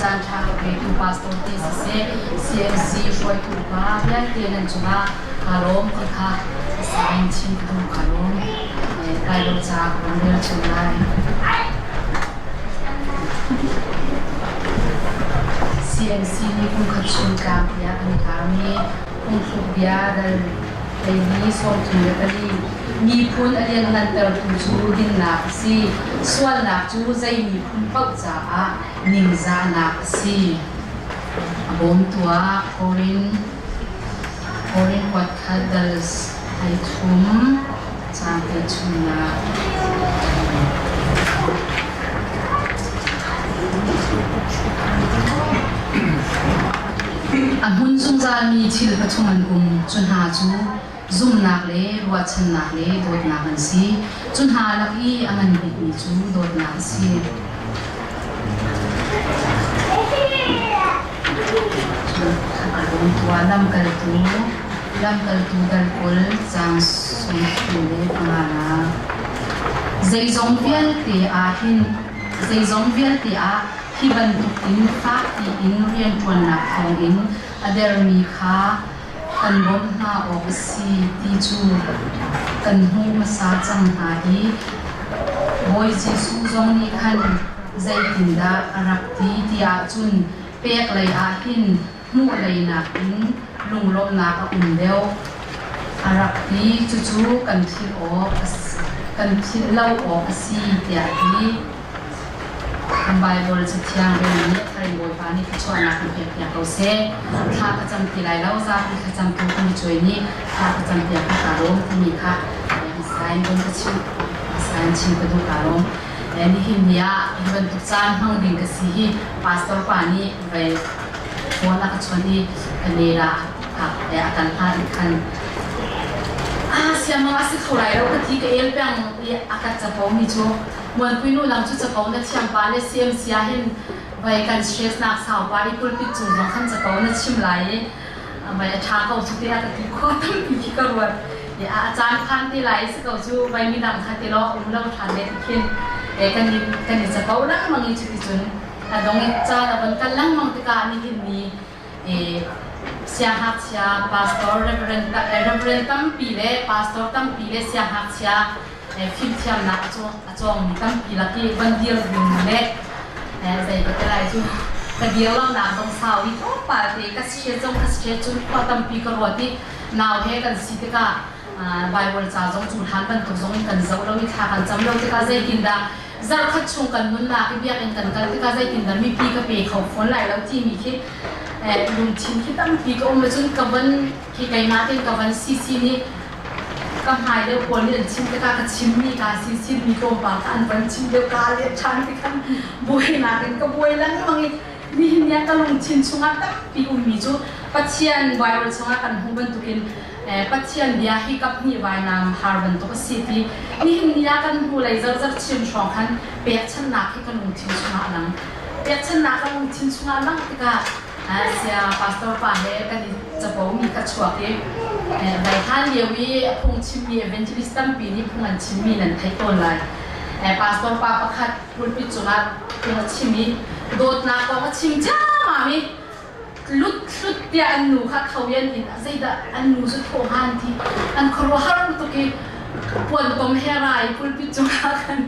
Caan ṭha ka petu pastor te siseh, CMC hruaitu upa vialte nan cungah kaa lawm ti kha sain chim ka duh kaa lawm. Bible ca ka van rel chin lai. CMC nih kum khat chung tlang tiah kan i tarmi phungthluk bia dal 14 34 miphun a lianngantertu cu dinnak a si. Sualnak cu zei miphun paoh caah ningzahnak a si. A bawmtu ah Korin Korin kuat kha dal 33 caang 33nak. A hmun zungzalmi thil pathum an um. Cu hna cu zumhnak le ruahchannak le dawtnak an si. Cu hna lak i a ngan bikmi cu dawtnak a si. Lamkaltu Lamkaltu dal 20 caang 35. Zeizong vialte ah hin zeizong vialte ah hi bantuk in fak piin rianṭuannak thawngin a dermi kha kan bawmh hna awk a si ti cu kan hmuh hmasa cang hna i Bawi Jesuh zong nih khan zeitindah a rak ti ti ahcun pek lei ah hin hmuh lei nakin lunglawmhnak a um deuh a rak ti. Cucu kan philh awk kan philh lo awk a si tiah a ti. Baibal Cathiang rel nih Tharing Bawipa nih thluachuahnak kan pekpiak ko seh. Thla ka cam ti lai lo, zapi thlacamtu kan i cuai nih thla ka campiak ka kaa lawm timi kha hmasa in vun ka chim hmasa in chim ka duh kaa lawm. Nihin ni ah hi bantuk caan hmang ding ka si hi pastor pa nih vei phone a ka chawnh i ka ne la a kan hlan khan ah siamang a si kho lai lo ka ti ka el peng i a ka capo mi cu Muanpui nu lang cu capo na thiam pa le CMC ah hin vai kan stress nak sau pa i pulpit cung zong khan capo na chim lai i vai a ṭha ko cu te a ka ti khua tampi khi ka ruat i a caan phan te lai si ko cu vai mi dang kha ti lo um lo ṭhan le ti khin kan i kan i capo lengmang i cuti cun a dong i caan a von kal lengmang tikah nihin ni siangngakchia pastor reverend reverend tampi le pastor tampi le siangngakchia fimthiamnak a cawngmi tampi lak i van dir ding le zei ka ti lai cu ka dir lonak zong sau i tlawmpal te ka share zong ka share cun khua tampi ka ruat i nau he kan si tikah Bible ca zong cu hlan bantuk zong in kan zoh lo i thla kan cam lo tikah zeitindah zarhkhat chung kan nunnak i biakinn kan kal tikah zeitindah mipi ka pe kho fawn lai lo timi khi lungthin khi tampi ka um ahcun ka van khi keimah tein ka van sisi nih ka hmai deuh pawl nih an chim tikah ka chimmi kaa sinsinmi tlawmpal kha an van chim deuh kaa let ṭhan tikhan buainak in ka buai lengmang i nihin ni ah ka lungthin chungah tampi ummi cu Pathian Bible chungah kan hmuh bantukin Pathian bia hi kaphnih vainam har bantuk a si ti nihin ni ah kan hnulei zarzar chin hrawng khan pekchanhnak hi ka lungthin chungah a lang pekchanhnak ka lungthin chungah a langh tikah Sia pastor pa he kan i capo mi ka chuak i vai hlan lio i phung chimmi evangelist tampi nih phung an chimmi nan theih tawn lai. Pastor pa pakhat pulpit cungah phung a chim i dawtnak kong a chim ciammam i lut hlut tiah an nu kha tho i an in zeidah an nu cu thawh han ti an khuaruahhar tuk i puan tom he ra i pulpit cungah khan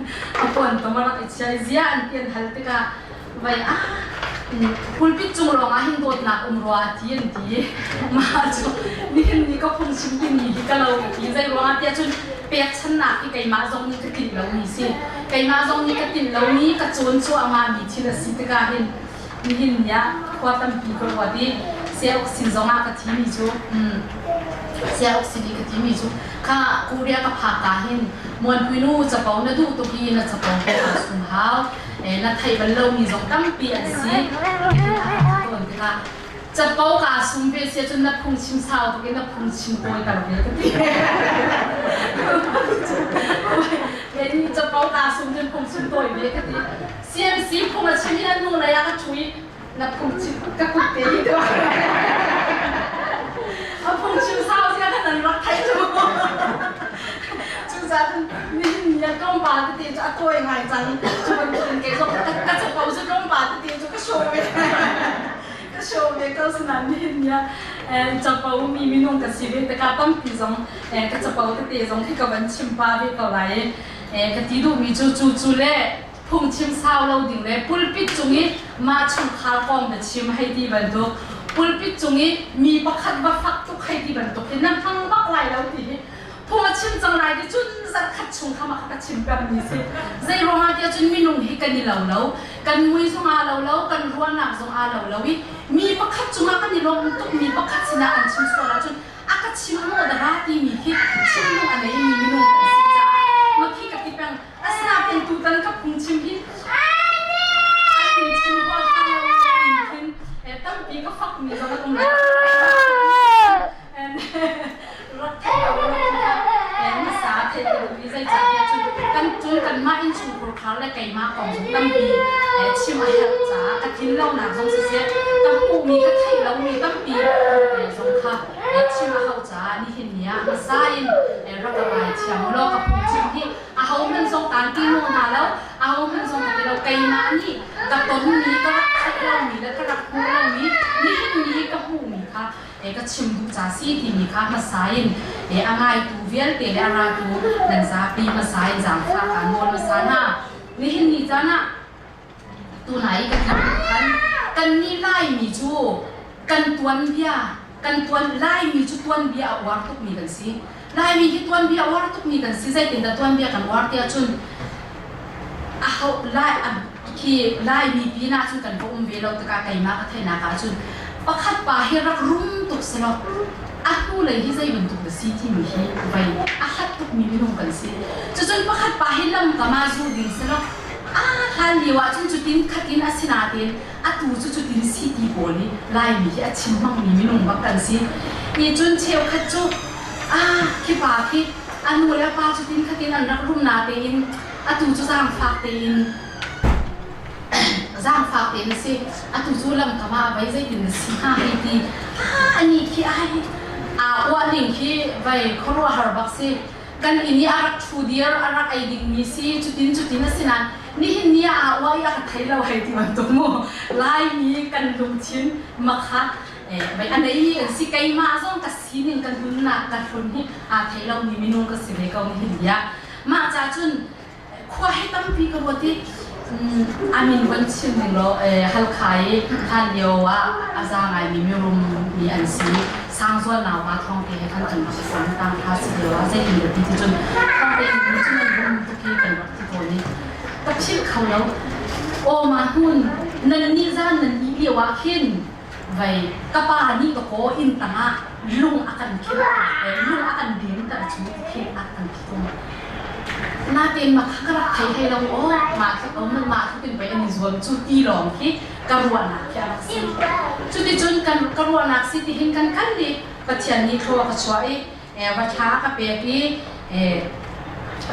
a puan tom a rak i chia i zia an ti an hal tikah vai ah pulpit cung lawng ah hin dawtnak um rua ti an ti mah cu nihin ni ka phungchim timi hi ka lo ka ti zei ruangah tiah cun pekchannak hi keimah zong nih ka tlinh lomi si keimah zong nih ka tlinh lomi ka cawn cuahmah mi thil a si tikah hin nihin ni ah khua tampi ka ruat i siauk sin zong ah ka thimi cu siauk sin i ka thimi cu kha Korea ka phak ka hin muanpui nu capo na duh tuk i na capo ko sum hau na theih bal lomi zong tampi an si tawn tikah capo kaa sum ve sia cun na phungchim sau tuk in na phungchim tawi tar ve ka ti capo kaa sum cun phungchim tawi ve ka ti CMC phung a chim i an nu lei ah ka ṭhu i na phungchim ka kut te hi tuah a phungchim sau sia khan an rak theih cu cucaah cun nihin ni ah tlawmpal tete cu a tawi ngai cang cu bantukin kei zong ka capo cu tlawmpal tete cu ka show ve. Show ve ko sinan nihin ni ah capo mi minung ka si ve tikah tampi zong ka capo tete zong khi ka van chim pa ve ko lai i ka ti duhmi cu cu cu le phungchim sau lo ding le pulpit cung i mah chungkhar kong na chim hei ti bantuk pulpit cung i mi pakhat va fak tuk hei ti bantuk hi na hmang bak lai lo ti hi phung a chim cang lai ti cun zarkhat chung kha mah ka chim pengmi si. Zei ruangah tiah cun minung hi kan i lo lo, kan mui zong aa lo lo, kan ruahnak zong aa lo lo i mi pakhat cungah kan i lawm tuk mi pakhat sinah kan chim sual ahcun a ka chim maw dara timi khi thinlung a neimi minung kan si caah mah khi ka ti peng. Asinain tutan ka phungchim hi an min chim huaha lo in khin tampi ka fakmi zong an um lai. Rak thei lo hmasa theih ka duh i zeicahtiah cun kan cun kanmah innchungkhur khar le keimah kong zong tampi chim a herh caah ka thin lonak zong siseh ka hmuhmi ka theih lomi tampi zong kha chim a hau caah nihin ni ah hmasa in rak ka ngaithiam u law ka phungchim hi ahohmanh zong kaan ti nawl hna lo ahohmanh zong ka ti lo keimah nih ka tonmi ka rak theih lomi le ka rak hmuh lomi nihin ni ka hmuhmi kha ka chim duh ca si timi kha hmasa in a ngaitu vialte le a ratu nan zapi hmasa in zaangfah kaan nawl hmasa hna. Nihin ni caan ah tunai ka ti khan kan nih Laimi cu kan tuanbia kan tuan Laimi cu tuanbia a uar tukmi kan si. Laimi hi tuanbia a uar tukmi kan si. Zeitindah tuanbia kan uar tiah cun a ho lai khi Laimi pinah cun kan va um ve lo tikah keimah ka theihnak ah cun pakhat pa hi rak rum tuk selaw a hnulei hi zei bantuk na si timi hi vei a hlat tukmi minung kan si. Cucun pakhat pa hi lamkam ah zu ding selaw a hlan lio ah cun cutin khatin a si nain atu cu cutin si ti pawl hi Laimi hi a chim hmangmi minung bak kan si. Ni cun cheukhat cu ah khi pa khi a nu le a pa cutin khatin an rak rum natein atu cu zaangfak tein zaangfak tein a si atu cu lamkam ah vei zeitin na si hnga hei ti ani khi ai aa uah ning khi vei khuaruahhar bak si kan inn i a rak ṭhu dir a rak ei dingmi si cutin cutin a si nain nihin ni ah aa uah i a ka thei lo hei ti bantuk mu Laimi kan lungthin makha vei a nei kan si keimah zong ka sining ka hlunnak ka hlun hi aa thei lomi minung ka si ve ko nihin ni ah Mah ca cun khua hi tampi ka ruat i amin van chim ning law Halkha i hlan lio ah a za ngaimi mirum mi an si. Sangzual naupa thawngte he khan kan rak i kom tang hla si lio ah zeitin dah ti ti cun thawngte in nu cu nan rum tuk i kan rak ti tawn i ka philh kho lo. Aw ma hnun nan nih zan nan ih lio ah khin vei ka pa nih ka kaw inn tangah lung a kan khinh lung a kan din ka chung khi a kan khitung natein ma kha ka rak thei hei lo aw mah khi om mah khi tin pei an i zuam cu ti lawng khi ka ruahnak khi a rak si cuticun kan ka ruahnak si ti hin kan kal i Pathian nih thlua ka chuah i va thla ka pek i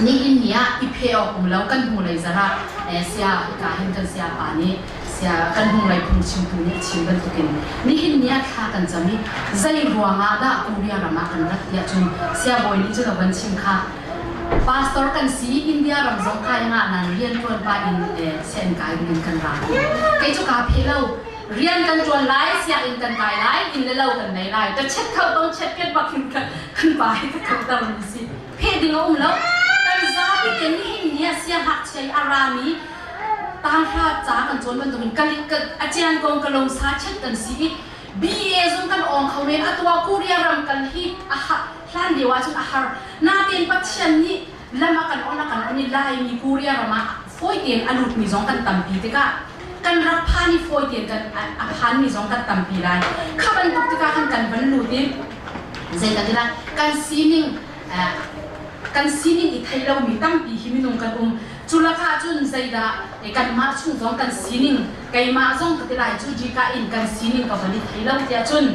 nihin ni ah i phe awk um lo kan hnulei zarh ah sia hika hin kan sia pa nih sia kan hnulei phungchimtu nih a chim bantukin nihin ni ah thla kan cam i zei ruangah dah Korea ram ah kan rat tiah cun siabawi nih cun a van chim kha pastor kan si India ram zong kai nga nan rian tuan pa in sian kai in kan ra kei cu ka phe lo rian kan ṭuan lai sianginn kan kai lai inn le lo kan nei lai ka chet kho tong chet piat bak in kan pa hi ka kho mi si phe ding a um lo kan zapi te nihin ni ah siangngakchia i a rami tanghra ca kan cawn bantukin ka a cian kong ka lung sa chet kan si i BA zong kan awng kho men atua Korea ram kan hi a hlan lio ah cun a har natein Pathian nih lam a kan on a kan on i Laimi Korea ram ah fawi tein a lutmi zong kan tampi tikah kan rak phan i fawi tein kan a phanmi zong kan tampi lai kha bantuk tikah khan kan van lut i zei kan ti lai kan sining kan sining i thei lomi tampi hi minung kan um cu lakah cun zeidah kanmah chung zong kan sining keimah zong ka ti lai cu jika in kan sining ka van i thei lo tiah cun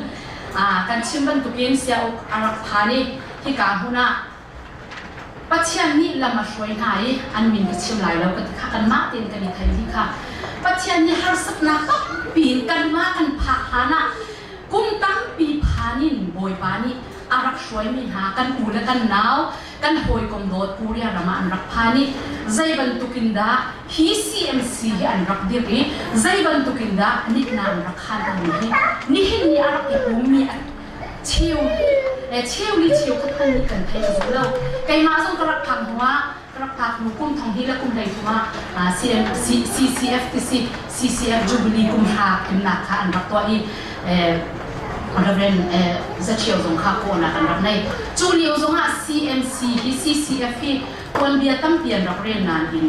kan chim bantukin sia uk a rak phan i hika hmun ah Pathian nih lam a hruai hna i an min ka chim lai lo ka ti kha kanmah tein kan i thei dih kha. Pathian nih harsatnak tampi in kanmah kan phak hlan ah kum tampi phan in Bawipa nih a rak hruaimi hna kan u le kan nau, kan hawikom dawt Korea ram ah an rak phan i zei bantukin dah hi CMC hi an rak dirh i zei bantukin dah nitna an rak khan timi hi nihin ni a rak i pummi cheu cheu li cheu khat hmanh nih kan thei ka lo. Keimah zong ka rak phak hnu ah ka rak phak hnu kum thong hnih le kum 13 ah CCF tisi CCF Jubilee kum hra thimnak kha an rak tuah i Reverend Zathio zong kha kawhnak an rak nei. Cu lio zong ah CMC hi CCF hi tuanbia tampi an rak rel nain in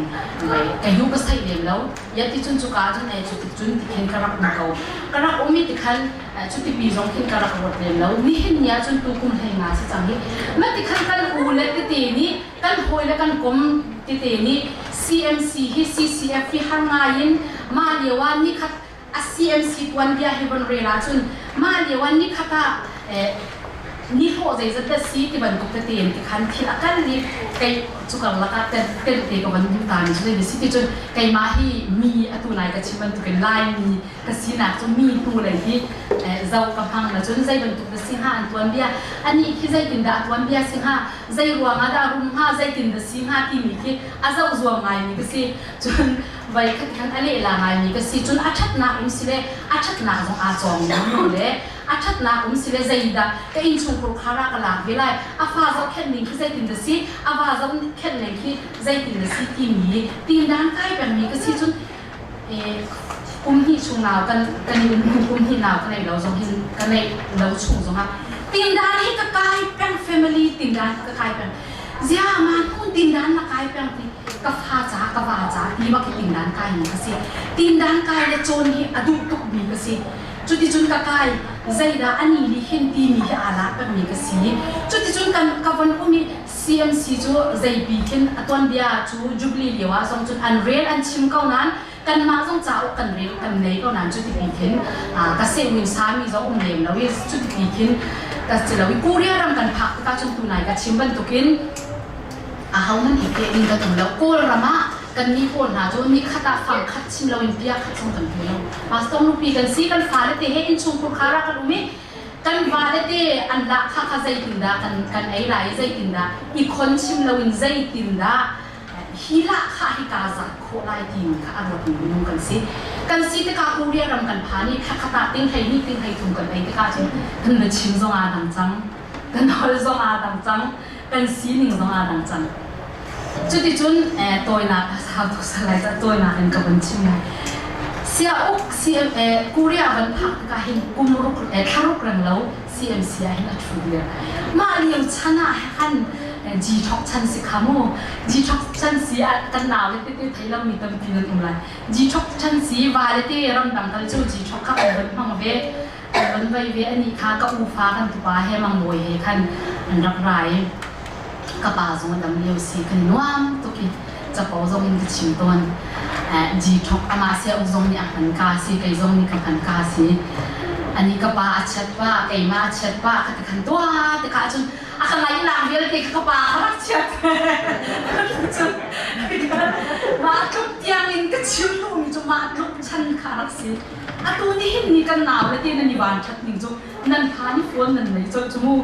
ka yu ka sei lem lo. Ya ti cun cuka cun cu tik cun ti khin ka rak um ko. Ka rak um i tikhan cuti pi zong khin ka rak ruat lem lo. Nihin ni ah cun tu kum 15 si cang hi. Ma tikhan kan u le tete nih kan hawi le kan kom tete nih CMC hi CCF hi har ngai in mah lio ah nikhat a CMC tuanbia hi von rel ahcun mah lio ah nikhat ah ni hlawh zeizat dah si ti bantuk tete in tikhan thil a kal i kei cu karlak ah tel te ka van duh ta mi cu zei si ti cun keimah hi mi atu nai ka chim bantukin Laimi ka sinak cu mi hnu lei hi zoh ka hmang na cun zei bantuk dah si hnga an tuanbia anih khi zeitin dah a tuanbia si hnga zei ruangah dah rum hnga zeitin dah si hnga timi khi a zoh zuam ngaimi ka si. Cun voi khat khan a lehla ngaimi ka si. Cun a ṭhatnak um si le a ṭhatnak zong aa cawng mi le a ṭhatnak um si le zeidah ka innchungkhur khar ah ka lak ve lai, a fa zohkhenh ning khi zeitin dah si, a va zohkhenh ning khi zeitin dah si timi tindan kai pengmi ka si. Cun kum hnih chung nau kan kan i um hnu kum hnih nau ka neih lo zong hin ka neih lo chung zongah tindan hi ka kai peng, family tindan ka kai peng. Zia ma hnun tindan na kai peng ti ka fa ca ka va ca ti bak hi tindan kai mi ka si. Tindan kai le cawn hi a duh tuk mi ka si. Cuticun ka kai zeidah ani li hin ti mi hi aa lak peng mi ka si. Cuticun kan ka von um i CMC cu zeipi khin a tuanbia cu Jubilee lio ah zong cun an rel an chim ko nain kanmah zong cauk kan rel kan nei ko nain cuti pi khin ka sehmin sami zong um lem lo i cuti pi khin ka si lo i Korea ram kan phak tikah cun tunai ka chim bantukin ahohmanh i peh ding kan um lo. Kawlram ah kan mi pawl hna cu ni khat ah fang khat chim loin bia khat zong kan pu lo. Pastor nupi kan si, kan fale te he innchungkhur khar ah kan um i kan vale te an lahkhah kha zeitindah kan kan ei lai i zeitindah i khon chim loin zeitindah hi lahkhah hi kaa zat khawh lai timi kha a ruatmi minung kan si. Kan si tikah Korea ram kan phan i thlakhat ah ting 12 ting 13 kan ei tikah cun kan biachim zong aa dang cang, kan holh zong aa dang cang, kan sining zong aa dang cang. Cuticun tawinak a sau tuk salai ca tawinak in ka vun chim lai. Siauk CM Korea van phak tikah hin kum ruk thlaruk reng lo CMC ah hin a ṭhu dir. Mah lio chan ah khan G-Talk chan si kha mu. G-Talk chan si ah kan nau le tete thei lomi tampi nan um lai. G-Talk chan si va le te ramdang kal cu G-Talk kha kan van hmang ve. Kan van vai ve ani kha ka ufa kan tupa he mangbawi he khan an rak ra i ka pa zong a dam lio si kan nuam tuk i capo zong in ka chim tawn. G-Talk amah sia uk zong nih a hman ka si kei zong nih ka hman ka si. Ani ka pa a chiat pa keimah a chiat pa ka ti khan tua tikah cun a ka ngai lang vialte ka pa ka rak chiat. Cun mah tluk tiang in ka chim duhmi cu mah tluk chan kha rak si. Atu nihin ni kan nau le te nan i van ṭhat ning cu nan pha ni phone nan nei colh cu mu.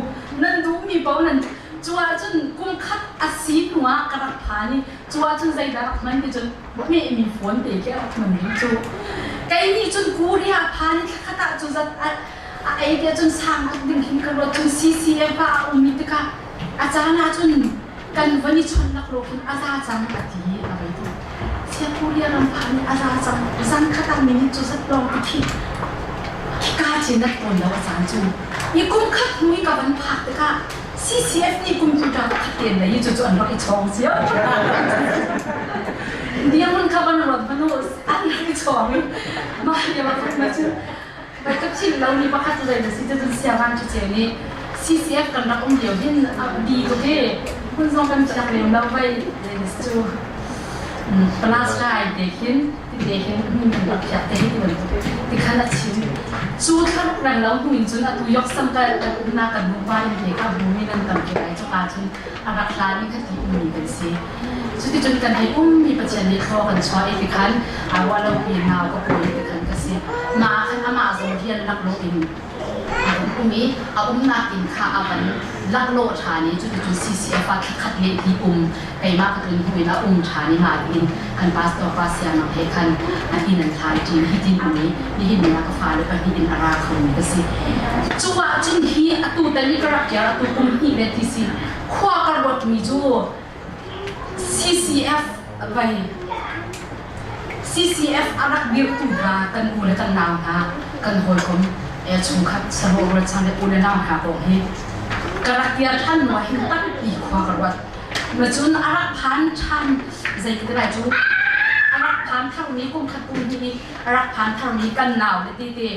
Nan duhmi paoh nan cu ahcun kum khat a si hnu ah ka rak phan i cu ahcun zeidah rak hman ti cun hmehmi phone te khi a rak hman rih cu. Kei nih cun Korea phan i thlakhat ah cu zat a ei te cun sang tuk ding khin ka ruat cun CCM pa a um i tikah a caan ahcun kan van i chawnh laklawh khin a za cang a ti a vei tu. Sia Korea ram phan nih a za cang zan khat ah minute cu zat lawng ti khi ka cin nat tawn lo a caan cu. I kum khat hnu i ka van phak tikah CCF nih computer pakhat te nei cu cu an rak i chawng cio. Dirhmun kha van ruat hmanh u an rak i chawng i mah lio ah khan cun Bai ka philh lomi pakhat cu zei na si cun siavan ṭhice nih CCF kan rak um lio hin a bi tuk i hmun zong kan fiak lem lo vai zei na si cu plus rai te khin ti te khin hmun kan rak phiak te hi ti bantuk ti khan a chim. Cu thlaruk reng lo hnu in cun atu yoksam ka kan umnak kan nupa in te kha bumi nan tam te lai cuka cun a rak hlan i khati ummi kan si. Cuticun kan hei ummi Pathian nih thaw kan chuah i tikhan ruah lopi nau ka pawi tikhan ka si. Mah ah khan amah zong rian lak lo in a a vun um i a umnak inn kha a van laklawh ṭhan i cuticun CCF ah thlakhat le hnih kum keimah ka tlun hnu in a um ṭhan i mah tiin kan pastor pa siangnak he khan inn an hlan ṭin hitin um i nihin ni ah ka fale pahnih in a ra khomi ka si. Cu ah cun hi atu tan i ka rak kiar atu kum hnih le ti si khua ka ruatmi cu CCF vai CCF a rak dirtu hna kan u le kan nau hna kan hawikom chungkhat saruah rualchan le u le nau hna kong hi ka rak kiar ṭhan hnu ah hin tampi khua ka ruat. Ma cun a rak phan ṭhan zei ka ti lai cu a rak phan tharmi kum khat kum hnih i a rak phan tharmi kan nau le tete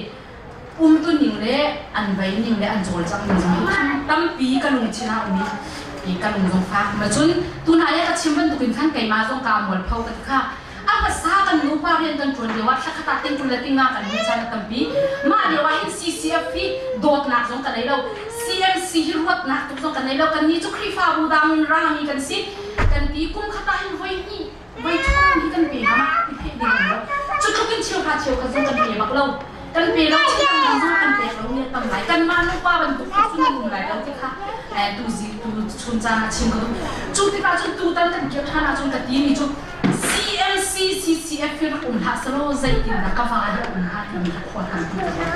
umtu ning le an vei ning le an cawlcangh ning zong hi tampi ka lungthin ah um i ka lung zong fak. Ma cun tunai ah ka chim bantukin khan keimah zong kaa mualpho ka ti kha. A hmasa kan nupa rian kan ṭuan lio ah thlakhat ah ting 20 le tinga kan hmuh caan a tampi. Mah lio ah hin CCF hi dawtnak zong ka nei lo. CMC hi ruatnak tuk zong ka nei lo. Kannih cu Khrihfabu dang in rami kan si. Kan ti kum khat ah hin voi hnih, voi thum hi kan pe hna mah ti pheh ding lo. Cu tluk in cheuhra cheukhat zong kan pe bak lo. Kan pe lo chin zong kan pek lo mi a tam lai. Kanmah nupa bantuk cu cun an um lai lo ti kha tu zi tu chun caan ah chim ka duh. Cu tikah cun tutan kan kir ṭhan ahcun ka ti mi cu CMC CCF hi rak um hlah selaw zeitin dah ka va hi a um hnga timi kha khua tampi ka ruat.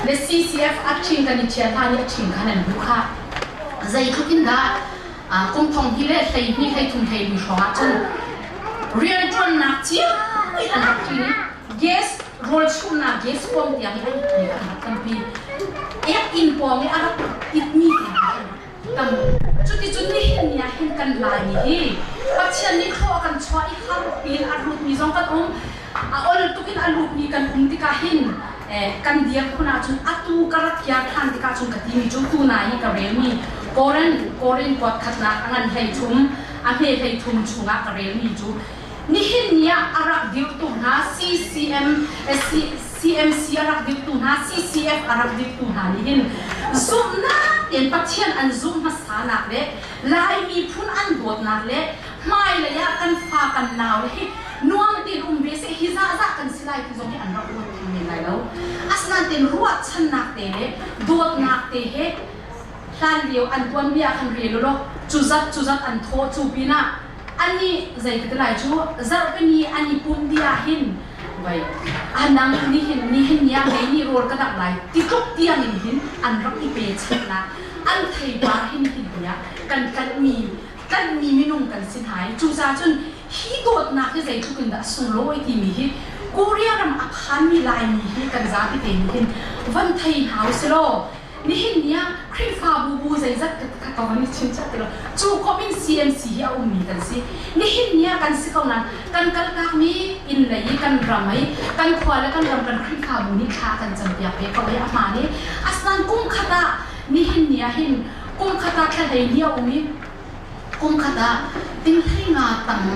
Le CCF a ṭhing kan i ṭhial hlan i a ṭhing kha nan hmuh kha zeitluk in dah kum thong hi le 12 13 hleili hrawng ah cun rianṭuannak cio in an rak ṭin i gas rawl chumhnak gas pawng tiang i an itmi kha an rak tampi. Ek inn pawng i a rak itmi tiang kha an rak tam. Cuticun nihin ni ah hin kan Laimi hi Pathian nih thlua kan chuah i har piin a rutmi zong kan um, a ol tuk in a lutmi kan um tikah hin kan dir khun ahcun atu ka rak kiar ṭhan tikah cun ka timi cu tunai i ka relmi Korin Korin kuat khatnak a ngan 13 a hme 33 chungah ka relmi cu nihin ni ah a rak dirtu hna CCM CMC a rak dirtu hna CCF a rak dirtu hna nih hin zumhnak tein Pathian an zumh hmasanak le Lai miphun an dawtnak le hmailei ah kan fa kan nau le hi nuam tein um ve seh hi zahzah kan si lai ti zong hi an rak ruat theng men lai lo. Asinain tein ruahchannak te le dawtnak te he hlan lio an tuanbia khan rel u law cu zat cu zat an thawh cu pinah ani zei ka ti lai cu zarhpini an i pumh dih ah hin vai anang nihin nihin ni ah mei nih rawl ka dangh lai ti tluk tiang in hin an rak i pe channak an theipar hin hin ni ah kan tlanhmi tlanhmi minung kan si hna i cucaah cun hi dawtnak hi zeitluk in dah a sunglawi timi hi Korea ram a phanmi Laimi hi kan zapi te nih hin van thei hna u silaw Nihin ni ah Khrihfabu bu zeizat ka ka van i chimchap ti lo. Cu kom in CMC hi a ummi kan si. Nihin ni ah kan si ko nain kan kaltakmi inn lei i kan ram i kan khua le kan ram kan Khrihfabu nih thla kan campiak ve ko i a hmaan i asinain kum khat ah nihin ni ah hin kum khat ah thla 12 a um i kum khat ah ting 15 tang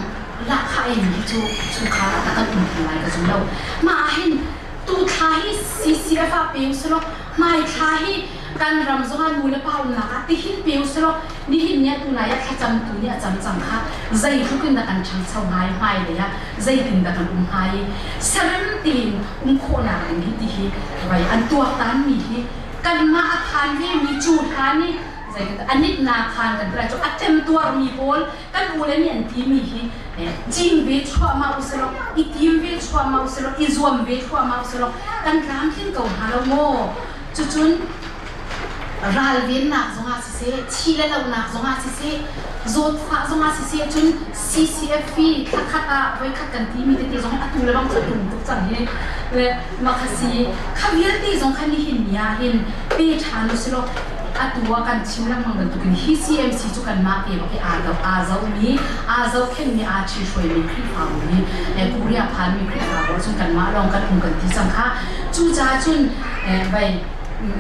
lahkhah eimi hi cu chungkhar ah kan um theng lai ka zum lo. Mah ah hin tu thla hi CCF ah pe usulaw hmai thla hi kan ram zongah nu le pa umnak ah tihin pe usulaw nihin ni ah tunai ah thlacam tu nih a cam cang kha zeitluk in dah kan ṭhangcho ngai hmailei ah zeitin dah kan um hnga i serem tein um khawhnak ding hi ti hi vai an tuaktan mi hi kanmah a phan ve mi cu hla nih zeitin a nitnak khan kan ti cu a temtuarmi pawl kan u le nih an timi hi cing ve thluahmah usilaw i tim ve thluahmah usilaw i zuam ve thluahmah usilaw kan tlamtlin ko hnga lo maw? Cucun ralvennak zongah siseh thi le lonak zongah siseh zawtfah zongah siseh cun CCFP thlakhat ah voikhat kan timi tete zong atu le bang cu tum tuk cang hi le makhasi kha vialte zong kha nihin ni ah hin pe ṭhan usilaw atu ah kan chim lengmang bantukin hi CMC cu kanmah te bak hi aa do aa zohmi aa zohkhenhmi aa ṭhihruaimi Khrihfabu nih Korea phanmi Khrihfabu ahcun kanmah lawng kan um kan ti cang kha. Cucaah cun vai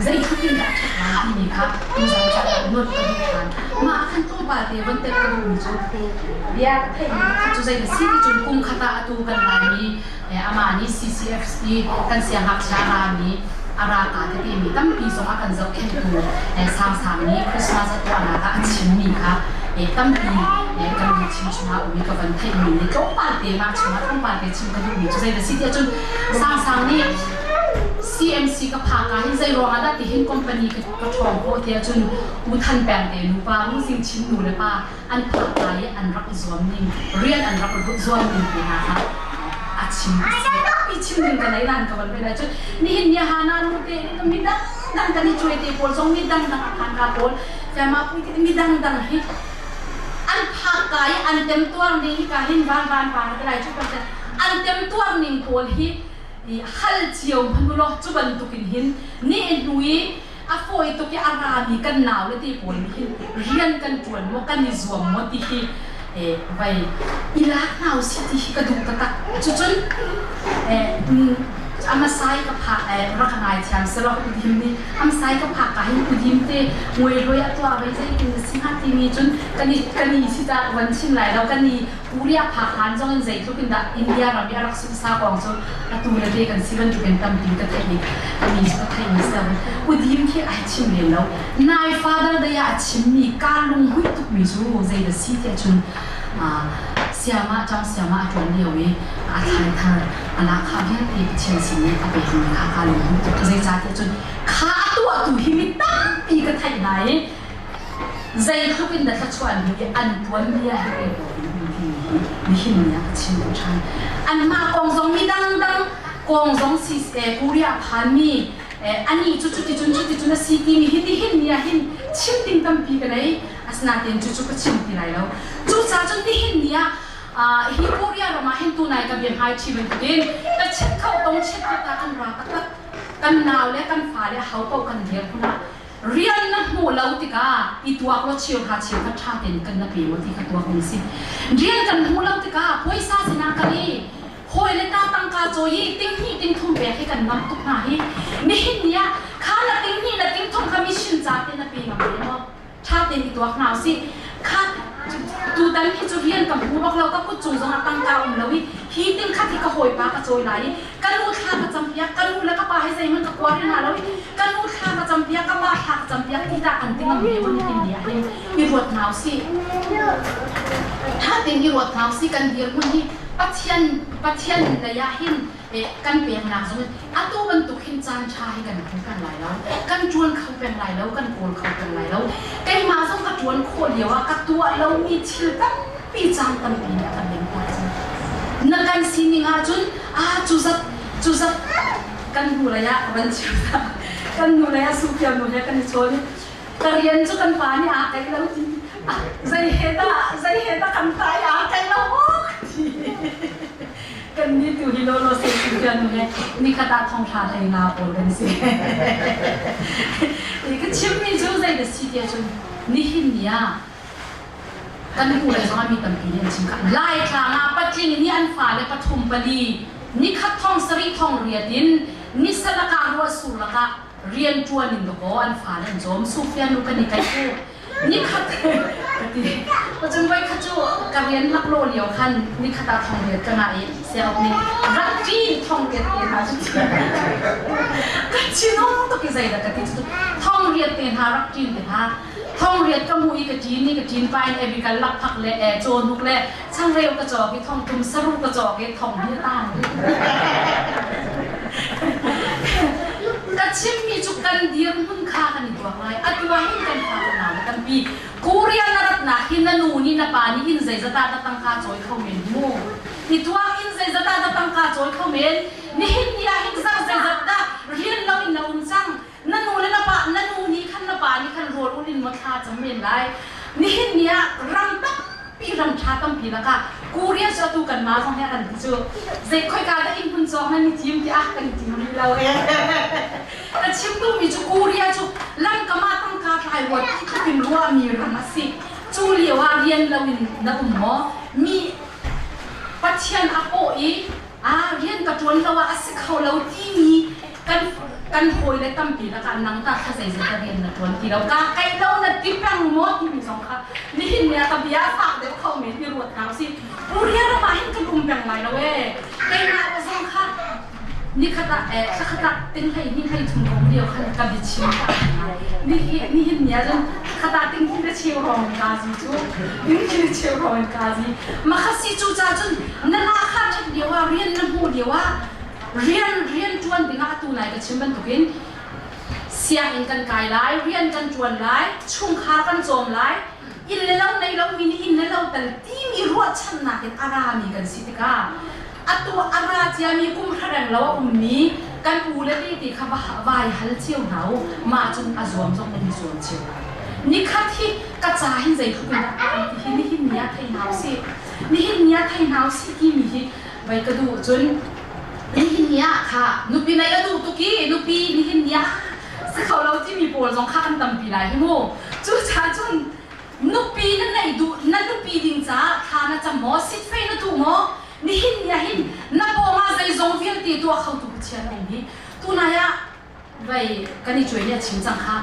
zeitluk in dah a ṭhat lai timi kha tuzan caan ah nuamh ka duh ṭhan. Mah ah khan tlawmpal te von telh ka duhmi cu bia ka theihmi pakhat cu zei a si ti cun kum khat ah atu kan Laimi amah nih CCFC kan siangngakchia rami a raka tete mi tampi zong a kan zohkhenhtu sangsang nih Christmas a tuahnak ah a chimmi kha tampi kan lungchim chungah um i ka van theihmi nih tlawmpal te mah chungah tlawmpal te chim ka duhmi cu zei a si tiah cun sangsang nih C. CMC ka phak ah hin zei ruang ah dah tihin company ka ṭhawng khawh tiah cun U Than Peng te nupa Musing Chin nu le pa an phak lai i an rak i zuam ning rian an rak zuam ning te hna kha a chim a si. Tampi chim ding ka nei nan ka van ve lai cun nihin ni hana nu te mi dang dang kan i cuai te pawl zong mi dang dang a phan ka pawl Fema pui ti mi dang dang hi an phak ka i an temtuar ning hi ka hin van van pa ka lai chu pa an temtuar ning pawl hi hal cio hmanh ulaw cu bantukin hin ni hnu i a fawi tuk i a rami kan nau le te pawl nih hin rian kan ṭuan maw kan i zuam maw ti hi vai i lak hna usih ti hi ka duh taktak. Cucun amasai ka phak rak ngaithiam selaw udim nih amsai ka phak ka hin udim te nguai a tuah vai zeitin na si hnga timi cun kan i kan i si ta van chim lai lo kan i Korea phak hlan zong in zeitluk in dah India ram i a rak sunsa kong cu atu le te kan si bantukin tampi ka theih i ka mi cu ka theih mi si udim khi ai chim lem lo. Nai father day ah a chimmi kaa lunghmuih tukmi cu zei da si tiah cun siama ṭang siama a ṭuan lio i a thlai thar a lahkhah vialte Pathian sin i a pekmi kha kaa lunghmuih tuk. Zeicahtiah cun kha a tuahtu hi mi tampi ka theih hna i Zeitluk in dah thluachuah an hmuh i an tuanbia hi pek awk in um timi hi nihin ni ah ka chim duh ṭhan. Anmah kong zong mi dangdang kong zong si Korea phanmi anih cu cuticun cuticun a si timi hi nihin ni ah hin chim ding tampi ka nei. Asinain cucu ka chim ti lai lo. Cucaah cun nihin ni ah hi Korea ram ah hin tunai ka bia hmai ṭhi bantukin ka chit kho tong chit kho ta kan ra taktak. Kan nau le kan fale ho paoh kan dir hmun ah Rian na hmuh lo tikah i tuak law cheuhra cheukhat ṭha tein kan na pe maw ti kha tuak ding a si. Rian kan hmuh lo tikah puaisa sinah kan i hawi le ta tangka cawi i tinghnih tingthum pek hi kan ngamh tuk hna hi. Nihin ni ah kha na tinghnih na tingthum kha mission ca te na pe ngam ve maw? Ṭha tein i tuak hna usih. Kha tutan hi cu rian ka hmu bak lo ka kut cung zongah tangka um lo i hi ting khat hi ka hawipa ka cawi lai i ka nu thla ka campiak ka nu le ka pa hi zeihmanh ka kua rih hna lo i ka nu thla ka campiak ka pa thla ka campiak ti dah kan ti ngam ve maw nihin ni ah hin i ruat hna usih ṭha tein i ruat hna usih kan dirhmun hi Pathian Pathian lei ah hin kan peknak zong in atu bantuk hin caan ṭha hi kan hmu peng lai lo kan ṭuan kho peng lai lo kan kawl kho peng lai lo keimah zong ka ṭuan khawh lio ah ka tuah lomi thil tampi caan tampi nih a kan lem ta cang na kan sining ahcun ah cu zat cu zat kan hnu lei ah ka van chim ta kan hnu lei ah Sufia nu he kan i chawn i ka rian cu kan pa nih aa kaih lo ti zei he dah zei he dah kan tai aa kaih lo maw ti kan ni tu hi lolo se Sufia nu he nikhat ah thong hra hlei nga pawl kan si ka chimmi cu zei da si tiah cun nihin ni ah Kan hnu lei zongah mi tampi nih an chim khah. Laitlang ah patling nih an fale pathum pali nikhat thong sarih thong riat in nisa lakah ruahsur lakah rian ṭuan in dakaw an fale an cawm. Sufia nu kan i kaih u. Nikhat ka ti. Cun voikhat cu ka rian laklawh lio khan nikhat ah thong riat ka ngah i sianguk nih rak ṭin thong riat te hna cu ka chinung tuk i zeidah ka ti cu thong riat te hna rak ṭin te hna Thongriat ka hmuh i ka ṭin i ka ṭin pa in ebi kal lakphak le e cawhnuk le changreu ka cawk i thongtum saru ka cawk i thong hi a tang. Ka chimmi cu kan dirhmun kha kan i tuak lai. Atu ah hin kan fa kan nau le tampi. Korea na ratnak hi na nu nih na pa nih inn zeizat ah na tangka cawi kho men mu. I tuak inn zeizat ah na tangka cawi kho men. Nihin ni ah hin zar zeizat dah rian lo in na um cang. Na nu le na pa na nu nih khan na pa nih khan rawl ul in maw thla cam men lai. Nihin ni ah ram tampi ram ṭha tampi lakah Korea cu atu kanmah zong he kan ti cu zei khoika dah inn hmun cawk nan i tim tiah kan i tim rih lo ee. Ka chim duhmi cu Korea cu lamkam ah tangka tlai ruat ti tluk in ruahmi ram a si. Cu lio ah rian lo in na um maw? Mi Pathian a paw i ah rian ka ṭuan lo ah a si kho lo timi kan kan hawile tampi lakah nang ta kha zeizat dah rian na ṭuan ti lo ka kai lo na ti peng maw timi zong kha nihin ni ah ka bia a fak deuh kho men i ruat hna usih Korea ram ah hin kan um peng lai lo ee keimah zong kha nikhat ah eh thlakhat ah ting hlei hnih hlei thum kong lio khan ka biachim ta nihin ni ah cun thlakhat ah ting hi na cheu rong in ka zi cu ting hi na cheu rong in ka zi makhasi cu ca cun na la kha ṭhat lio ah rian na hmuh lio ah. Rian rian ṭuan dingah atu nai ka chim bantukin sianginn kan kai lai, rian kan ṭuan lai, chungkhar kan cawm lai, inn le lo nei lomi nih inn le lo tal timi ruahchannak in a rami kan si tikah atu a ra ciami kum hra lo a ummi kan u le tete kha vai hal cio hna u. Mah cun a zuam zong nan i zuam cio lai. Nikhat hi ka ca hin zeitluk in dah a ti hi nihin ni ah thei hna usih. Nihin ni ah thei hna usih timi hi vai ka duh cun nihin ni ah kha nupi nei a duh tuk i nupi nihin ni ah si kho lo timi pawl zong kha kan tampi lai hi mu. Cucaah cun nupi na neih duh na nupi ding caah thla na cam maw, sitfei na duh maw? Nihin ni ah hin na pawng ah zeizong vialte tuah khotu Pathian a um hi. Tunai ah vai kan i cuai nih a chim cang kha.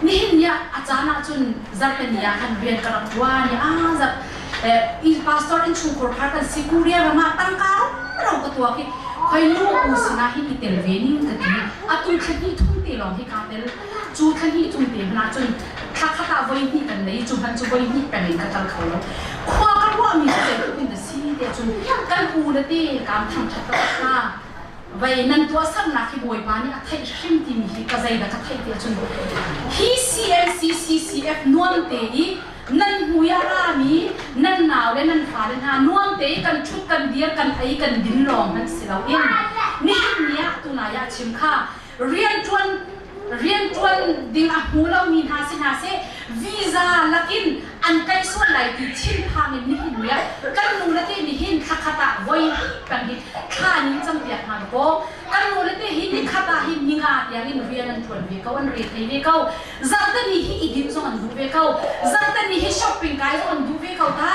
Nihin ni ah a caan ah cun zarhte ni ah khan rian ka rak ṭuan i a zarh i pastor innchungkhur khar kan si Korea ram ah tangka rumro ka tuak i khoi nu u sinah hin i tel ve ning ka ti. Atu thla hnih thum te lawng hi kaa tel. Cu thla hnih thum te hmanh ah cun thla khat ah voi hnih kan nei, cu hmanh cu voi hnih peng in ka kal kho lo. Khua ka ruahmi cu zeitluk in dah si tiah cun kan u le te kaam thangṭhat taktak hna. Vei nan tuahsernak hi Bawipa nih a theih hrim timi hi ka zeidah ka theih tiah cun hi CMCCCF nuam te i nan hmui a rami nan nau le nan fale hna nuam te i kan ṭhut kan dir kan ei kan din lawng hmanh si loin nihin ni ah tunai ah chim kha rianṭuan rianṭuan ding a hmu lomi hna si hna seh visa lakin an kai sual lai ti thinphang in nihin ni ah kan nu le te nih hin thlakhat ah voi hnih kan hi thla ning campiak hna kaw kan nu le te hi nikhat ah hin ninga tiang in rian an ṭuan ve ko, an re thei ve ko. Zarhteni hi i dinh zong an duh ve ko, zarhteni hi shopping kai zong an duh ve ko ta.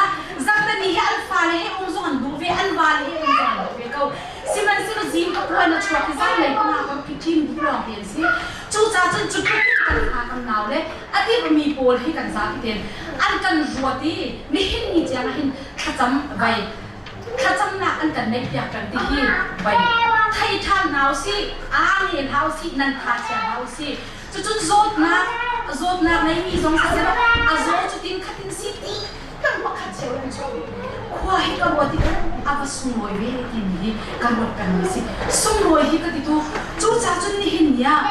Zarhteni hi an fale he um zong an duh ve, an vale he um zong an duh ve ko. Sihmanhsehlaw zing ka puan a chuak i zanlei panga kan phiṭin duh lawng te an si. Cucaah cun cu tluk in kan fa kan nau le a dirhmi pawl hi kan zapi tein an kan ruat i nihin ni tiang ah hin thlacam vai thlacamnak an kan neihpiak peng ti hi vai thei ṭhan hna usih, aa nge hna usih, nan tha chia hna usih. Cucun zawtnak zawtnak neimi zong siseh a zaw cu tin khatin si ti kan pakhat cio in cu khua hi ka ruat i a va sunglawi ve timi hi ka ruat pengmi si. Sunglawi hi ka ti tu. Cucaah cun nihin ni ah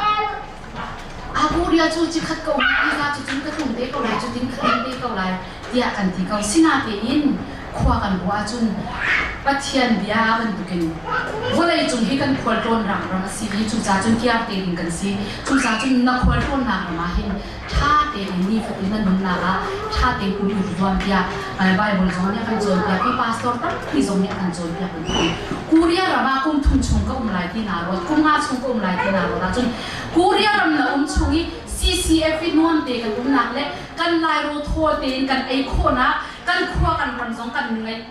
Akoria cu cikhat ka um i za cu cun ka tlung te ko lai, cu tin ka tlung te ko lai tiah kan ti ko. Sinatein khua kan ruah ahcun Pathian bia bantukin vawlei cung hi kan khualtlawn ram ram a si i cucaah cun kiar te ding kan si. Cucaah cun na khualtlawnnak ram ah hin ṭha tein nifatin na nunnak ah ṭha tein um i zuam tiah Bible zong nih a kan cawnpiak i pastor tampi zong nih a kan cawnpiak bantukin Korea ram ah kum thum chung ka um lai ti naa ruat, kum nga chung ka um lai ti naa ruat ahcun Korea ram na um chung i CCF i nuam te kan umnak le kan Lairaw thawl tein kan ei khawhnak, kan khua kan ram zong kan ngaih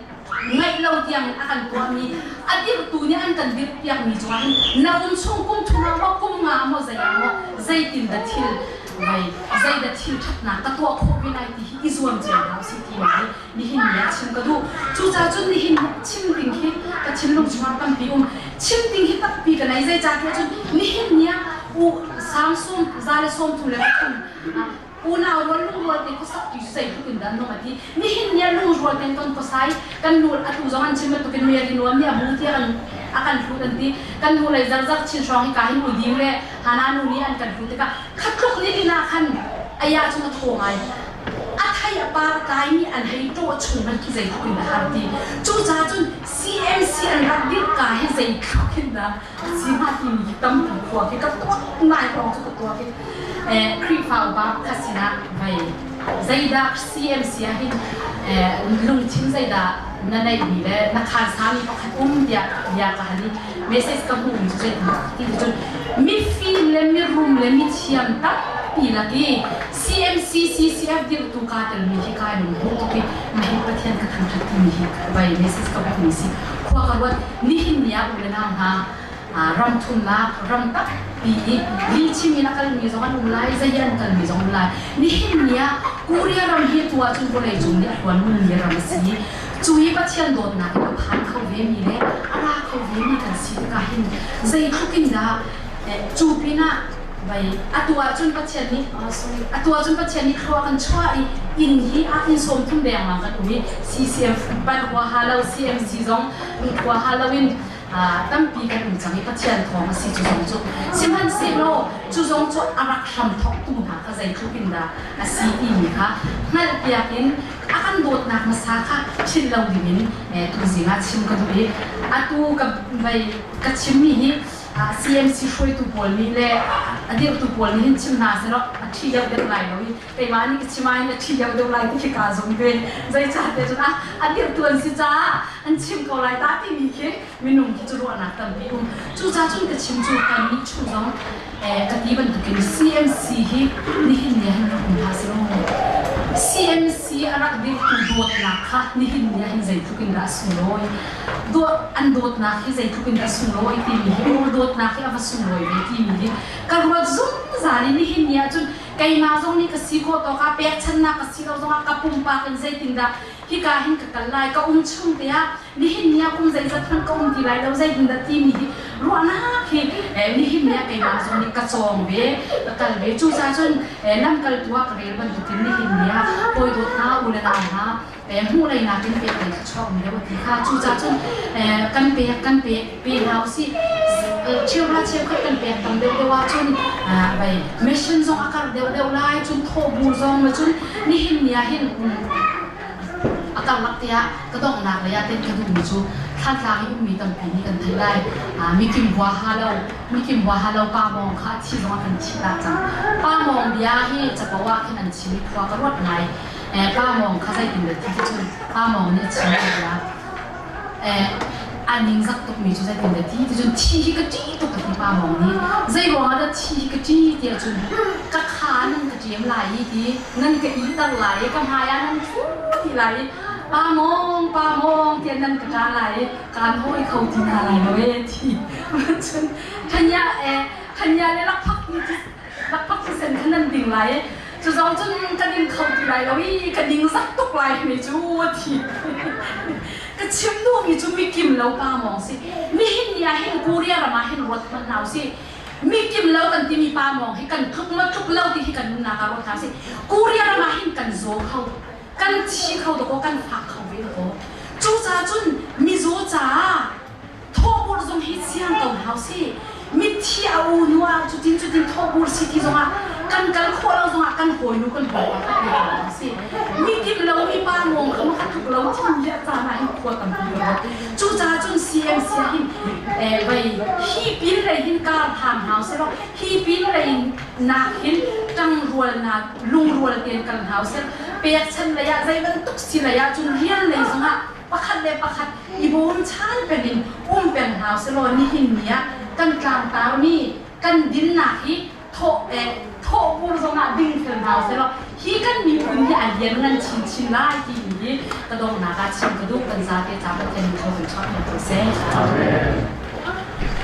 ngaih lo tiang in a kan tuahmi a dirhtu nih an kan dirhpiakmi cungah hin na um chung kum thum ah maw, kum nga ah maw, zei ah maw, zeitin dah thil vai zeidah thil ṭhatnak ka tuah khawh ve lai ti hi i zuam cio hna usih timi hi nihin ni ah chim ka duh. Cucaah cun nihin chim ding hi ka thinlung chungah tampi um. Chim ding hi tampi ka nei. Zeicahtiah cun nihin ni ah u Samsung 133 unau rual lungrual te khuasak ti cu zeitluk in dah nung a ti. Nihin ni ah lungrual tein kan khuasai kan nu atu zong an chim bantukin Mary nuam nih a bu tiah kan a kan hlut an ti. Kan nu lei zarzar chin hrawng hi ka hin udim le Hana nu nih an kan hlut tikah khatluk ni din ah khan aya cun a thaw ngai. A thei a par a tlaimi an hei ṭawh chung hmanh khi zeitluk in a har ti. Cucaah cun CMC an rak dirh ka hi zeitluk in dah si hnga timi hi tampi khua khi ka tuak ngai hrawng cu ka tuak i Khrihfa upa pakhat sinah vai zeidah CMC ah hin lungthin zeidah na neihmi le na khansami pakhat um tiah bia ka hal i message ka hmuhmi cu zei ti cun mifim le mirum le mithiam tampi lak i CMC CCF dirhtu kaa telmi hi kai lung tuk i mahi Pathian ka thangṭhat timi hi vai message ka hmuhmi si. Khua ka ruat. Nihin ni ah u le nau hna, ram thumnak ram tampi i lihchim in a kalmi zong an um lai, zei an kalmi zong um lai. Nihin ni ah Korea ram hi tu ahcun vawleicung nih a hluan mi ram a si. Cu hi Pathian dawtnak in a phan kho vemi le a ra kho vemi kan si tikah hin zeitluk in dah cu pinah vai atu ahcun Pathian nih sorry atu ahcun Pathian nih thlua kan chuah i inn hi ah inn 30 dengmang kan um i CCM pan huaha lo CMC zong huaha lo in. Tampi kan um cang i Pathian thawng a si cu zong cu. Sihmanhsehlaw cu zong cu a rak hram thawktu hna kha zeitluk in dah a si timi kha hngalhpiak in a kan dawtnak hmasa kha philh lo dingin tuzing ah chim ka duh i atu ka vei ka chimmi hi CMC hruaitu pawl nih le a dirhtu pawl nih hin chim hna sehlaw a ṭhi deuh deuh lai lo i keimah nih ka chim ah hin a ṭhi deuh deuh lai ti khi kaa zum ve. Zeicahtiah cun a dirhtu an si caah an chim ko lai ta timi khi minung khi cu ruahnak tampi um. Cucaah cun ka chim cu kannih chung zong ka ti bantukin CMC hi nihin ni ah hin rak um hlah seh CMC a rak dirhtu dawtnak kha nihin ni ah hin zeitluk in dah a sunglawi. Dawt an dawtnak hi zeitluk in dah a sunglawi timi hi ur dawtnak hi a va sunglawi ve timi hi ka ruat zungzal i nihin ni ah cun keimah zong nih ka si khawh tawk ah pekchannak ka si lo zongah ka pumpak in zeitindah hika hin ka kal lai ka um chung te ah nihin ni ah kum zeizat hmanh ka um ti lai lo zeitindah timi hi ruahnak hi nihin ni ah keimah zong nih ka cawng ve ka kal ve. Cucaah cun lamkaltu ah ka rel bantukin nihin ni ah hawi dawt hna u le nau hna hmuh lei nakin pek lei thluachuah um deuh a ti kha. Cucaah cun kan pek kan pek pe hna usih. Cheuhra cheukhat kan pek tam deuh deuh ahcun vai mission zong a karh deuh deuh lai cun thawhbur zong ma cun nihin ni ah hin a karlak te ah ka donghnak lei ah ten ka duhmi cu Thlantlang i ummi tampi nih kan theih lai. Mikim hua ha lo mikim hua ha lo pa mawng kha a thi zong ah kan thih tak cang. Pa mawng bia hi capo ah khin an chim i khua ka ruat ngai. Pa mawng kha zeitin dah ti cun pa mawng nih a chim bia a ningzak tukmi cu zeitin dah ti ti cun thi hi ka ṭih tuk ka ti pa mawng nih. Zei ruangah dah thi hi ka ṭih ti ahcun ka kha nan ka ṭem lai i ti nan ka iter lai i ka hmai ah nan thu ti lai i pa mawng pa mawng tiah nan ka ṭa lai i kaan hawi kho ti hna lai lo ee ti cun thanya e thanya le lakphak ni lakphak thisen kha nan ding lai i cu zong cun ka ding kho ti lai lo i ka ding zak tuk lai mi cu thi ka chim duhmi cu mikim lo pa mawng si. Nihin ni ah hin Korea ram ah hin ruat hmanh hna usih. Mikim lo kan timi pa mawng hi kan tluk ma tluk lo ti hi kan nunnak ah ruat hna usih. Korea ram ah hin kan zaw kho kan thi kho dakaw kan fak kho ve dakaw. Cucaah cun mizaw caah thawhbur zong hi siang ko hna usih. Mithi a u nu ah cutin cutin thawhbur si ti zongah kan kal khawh lo zongah kan hawinu kan hawipa kha pe ko hna usih. Mikim lo mi pa ngawng kha ma tluk lo thin le a caan ah hin khua tampi ka ruat. Cucaah cun CMC ah hin vei hi pin lei hin kar hlam hna usih law hi pin lei nak hin ṭangrualnak lungrual tein kal hna usih. Pekchan lei ah zei bantuk si lei ah cun rian lei zongah pakhat le pakhat i bawmchan peng in um peng hna usih law nihin ni ah kan tlangtarmi kan dinnak hi thawh thawhbur zongah dingfel hna usih law hi kan miphun hi a lianngan chinchin lai timi hi ka donghnak ah chim ka duh. Kan zate ca Pathian nih thaw kan chuah piak ko seh. Amen.